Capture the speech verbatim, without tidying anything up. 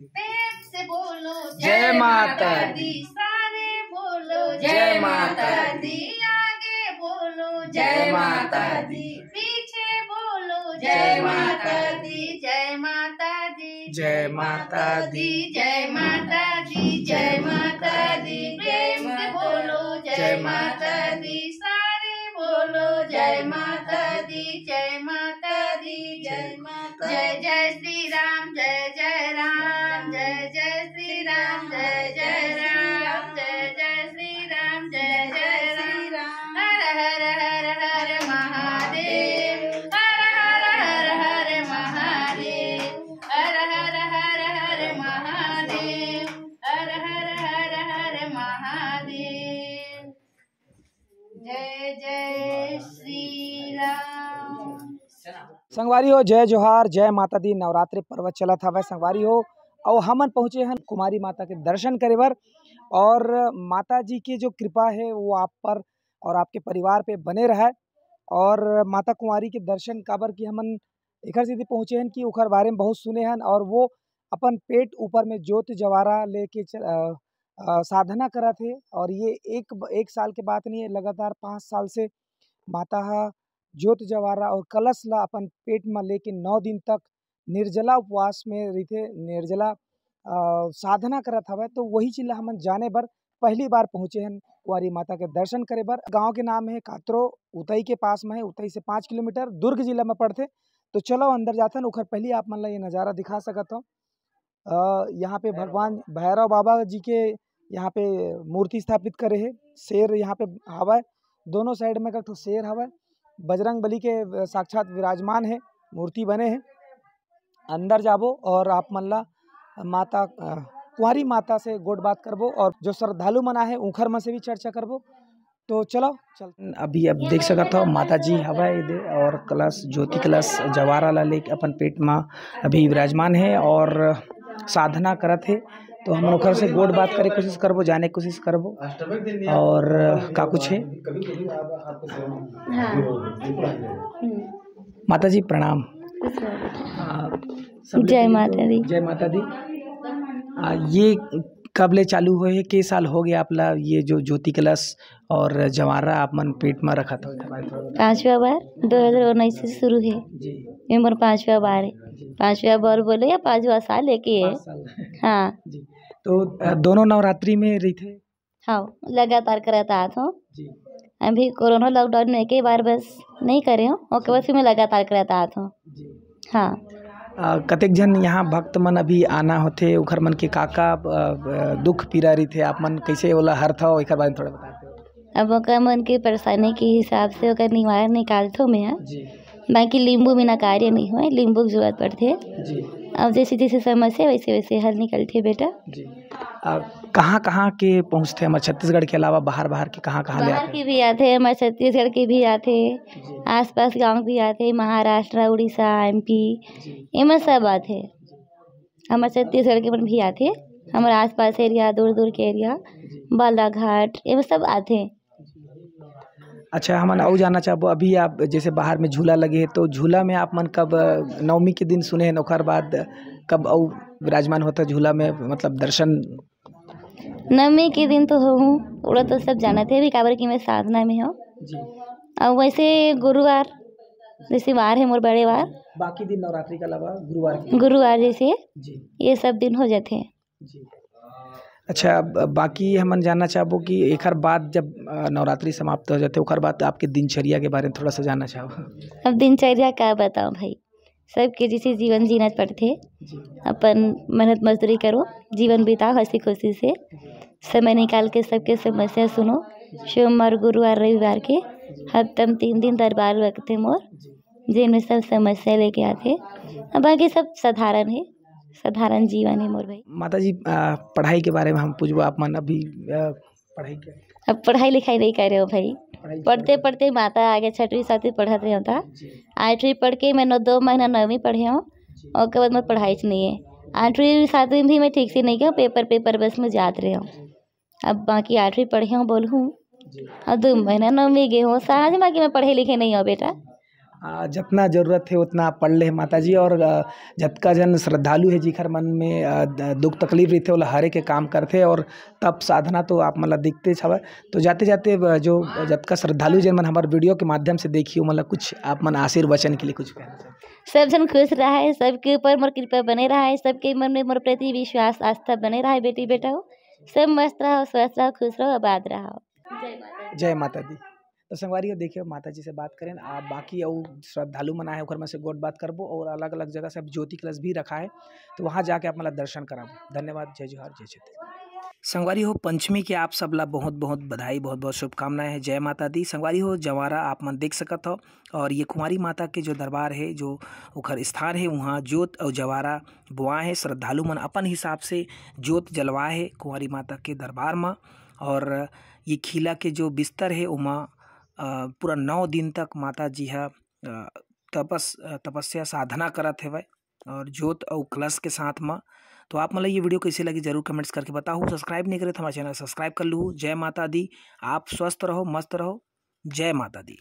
प्रेम से बोलो जय माता दी। सारे बोलो जय माता दी। आगे बोलो जय माता दी। पीछे बोलो जय माता दी। जय माता दी। जय माता दी। जय माता दी। जय माता दी। प्रेम से बोलो जय माता दी। सारे बोलो जय माता दी। जय माता दी। जय माता जय जय श्री राम, जय जय राम, जय जय श्री राम, जय जय राम, जय जय श्री राम, जय जय राम। हर हर हर हर महादेव, हर हर हर हर महादेव, हर हर हर हर महादेव, हर हर हर हर महादेव। जय जय श्री राम। संगवारी हो, जय जोहार, जय माता दी। नवरात्रि पर्व चलत हवय संगवारी हो, अउ हमन पहुँचे हन कुमारी माता के दर्शन करे बर। और माता जी के जो कृपा है वो आप पर और आपके परिवार पे बने रहय। और माता कुंवारी के दर्शन काबर कि हमन एखर सेती पहुँचे हन कि ओखर बारे में बहुत सुने हन और वो अपन पेट ऊपर में जोत जवारा लेके च-, अ, अ, साधना करत हे। और ये एक ब-, एक साल के बात नहीं है, लगातार पाँच साल से माता ह जोत जवारा और कलश ला अपन पेट म लेके नौ दिन तक निर्जला उपवास में रहिथे, निर्जला, अ, साधना करत हवय। तो वही चीज ला हमन जाने बर पहली बार पहुँचे हन कुंवारी माता के दर्शन करे बर। गांव के नाम है कातरो, उतई के पास में है, उतई से पाँच किलोमीटर दुर्ग जिला में पड़थे। तो चलो अंदर जाथन, ओखर पहली आप मन ला ये नज़ारा दिखा सकत हव। अ, यहाँ पे भगवान भैरव बाबा जी के यहाँ पे मूर्ति स्थापित करे हे। शेर यहाँ पे हवय, दोनों साइड में एक ठो शेर हवय। बजरंग बली के, अ, साक्षात विराजमान हे, मूर्ति बने हे। अंदर जाबो और आप मन ला माता, अ, कुंवारी माता से गोठ बात करबो और जो श्रद्धालु मन आहे उंखर मन से भी चर्चा करबो। तो चलो, चल। अभी आप देख सकत हव, माता जी हवय एदे और कलश, ज्योति कलश, जवारा ला लेके अपन पेट मा अभी विराजमान हे और साधना करत हे। तो हमन ओकर से गोठ बात करे कोशिश करबो, जाने कोशिश करबो और का कुछ हे। हाँ। हम्म। माता जी प्रणाम। खुश रहो बेटा। आ, सबले जय पहले तो माता दी। जय माता दी। आ, ये कब ले चालू होए हे, के साल हो गया आप ला ये जो ज्योति कलश और जवारा आप मन पेट में रखत हो? पांचवा बार, दो हज़ार उन्नीस से शुरू हे। जी। ये मोर पांचवा बार हे। जी। पांचवा बार बोले या पांचवा साल हे के हे। पाँच साल। हाँ। जी। तो, अ, दोनों नवरात्रि में रहिथे? हाँ, लगातार करत आत हूँ। जी। अभी कोरोना lockdown में एक ही बार बस नहीं करे हूँ, ओके, जी। बस मैं लगातार करत आत हूँ। जी। हाँ। अ, कतेक झन यहाँ भक्त मन अभी आना होथे, ओखर मन के का-का, अ, अ, दुख पीरा रहिथे, आप मन कइसे ओला हरथव, एखर बारे में थोड़ा बता देव। अब ओकर मन के परेशानी के हिसाब से ओकर निवारण निकालथो मैं ह। जी। बाकी लींबू बिना कार्य नहीं होय, लींबू के जरूरत पड़थे। जी। अब जैसे जैसे समस्या वैसे वैसे हल निकलथे बेटा। जी। अ, कहाँ-कहाँ के पहुँचथे हमर छत्तीसगढ़ के अलावा बाहर, बाहर के कहाँ-कहाँ ले बाहर आथे? के भी आथे, हमर छत्तीसगढ़ के भी आथे, जी। आसपास गाँव भी आथे, महाराष्ट्र, उड़ीसा, एमपी, जी। एमा सब आथे। हमर छत्तीसगढ़ के मन भी आथे, हमर आसपास area, दूर-दूर के area, जी। बालाघाट, एमा सब आथे। अच्छा, हमन अउ जानना चाहबो, अभी आप जैसे बाहर में झूला लगे हे, तो झूला में आप मन कब, अ, नवमी के दिन सुने हन, ओकर बाद कब अउ विराजमान होता झूला में, मतलब दर्शन? नवमी के दिन तो होहूँ, ओला तो सब जानत हे भी, काबर कि मैं साधना में हूँ। जी। अउ वैसे गुरुवार, जैसे वार हे मोर बड़े वार। बाकी दिन नवरात्रि के अलावा गुरुवार के? गुरुवार जैसे जी। ये सब दिन हो जाथे। जी। अच्छा, ब-, बाकी हमन जानना चाहबो कि एखर बाद जब, अ, नवरात्रि समाप्त हो जाथे, ओखर बाद आपके दिनचर्या के बारे में थोड़ा सा जानना चाहबो। अब दिनचर्या का बताओ भाई, सबके जैसे जीवन जीना पड़थे। जी। अपन मेहनत मजदूरी करो, जीवन बिताओ हंसी खुशी से, समय निकाल के सबके समस्या सुनो। सोमवार, गुरुवार, रविवार के हफ्ता में तीन दिन दरबार लगथे मोर, जी। जेन में सब समस्या लेके आथे। अब बाकी सब साधारण हे, साधारण जीवन हे मोर भाई। माता जी, आ, पढ़ाई के बारे में हम पूछबो, आप मन अभी, आ, पढ़ाई के? अब पढ़ाई लिखाई नहीं करे हूँ भाई, पढ़ाई पढ़ते छोड़ के। पढ़ते माता आगे छठवीं सातवीं पढ़त रहे होता। जी। आठवीं पढ़ के मैं नौ, दो महीना नौवीं पढ़े हूँ, जी। ओकर बाद मोर पढ़ाई च नहीं है। आठवीं सातवीं भी मैं ठीक से नहीं गया, paper, paper बस में जात रहे हूँ। अब बाकी आठवीं पढ़े हूँ, बोलहूँ। जी। अब दो महीना नौवीं गे हूँ, समझ में कि मैं पढ़े लिखे नहीं हूँ बेटा। आ, जतना जरूरत हे उतना आप पढ़ ले हे माता जी, और आ, जतका जन श्रद्धालु हे जिखर मन में आ, द- दुख तकलीफ रहिथे ओला हरे के काम करथे, और तप साधना तो आप मन ला दिखते हवय। तो जाते जाते ब- जो जतका श्रद्धालु जन मन हमारे वीडियो के माध्यम से देखी, ओमन ला कुछ आप मन आशीर्वचन के लिए कुछ कहना चाहते? सब झन खुश रहे, सबके ऊपर मोर कृपा बने रहे, सबके मन में मोर प्रति विश्वास आस्था बने रहे। बेटी बेटा हो, सब मस्त रहो, स्वस्थ रहो, खुश रहो, आबाद रहो। जय माता दी। तो संगवारी हो, देखिए माता जी से बात करें आप, बाकी अउ श्रद्धालु मन आए ओकर में से गोठ बात करबो, और अलग अलग जगह से अब ज्योति कलश भी रखा है, तो वहाँ जाके आप मतलब दर्शन कराबो। धन्यवाद, जय जोहार, जय छत्तीसगढ़। संगवारी हो, पंचमी के आप सब ला बहुत बहुत बधाई, बहुत बहुत शुभकामनाएं हैं। जय माता दी। संगवारी हो, जवारा आप मन देख सकत हो, और ये कुंवारी माता के जो दरबार है, जो ओखर स्थान है, वहाँ जोत और जवारा बोआ है। श्रद्धालु मन अपन हिसाब से जोत जलवा है कुंवारी माता के दरबार में, और ये खीला के जो बिस्तर है ओमा अ, पूरा नौ दिन तक माता जी ह अ, तपस अ, तपस्या साधना करत हेवय, और जोत अउ कलश के साथ म। तो आप मन ल ये वीडियो कैसे लगी, जरूर कमेंट्स करके बताहू। सब्सक्राइब नहीं करे तो हमारे चैनल सब्सक्राइब कर लूँ। जय माता दी। आप स्वस्थ रहो, मस्त रहो। जय माता दी।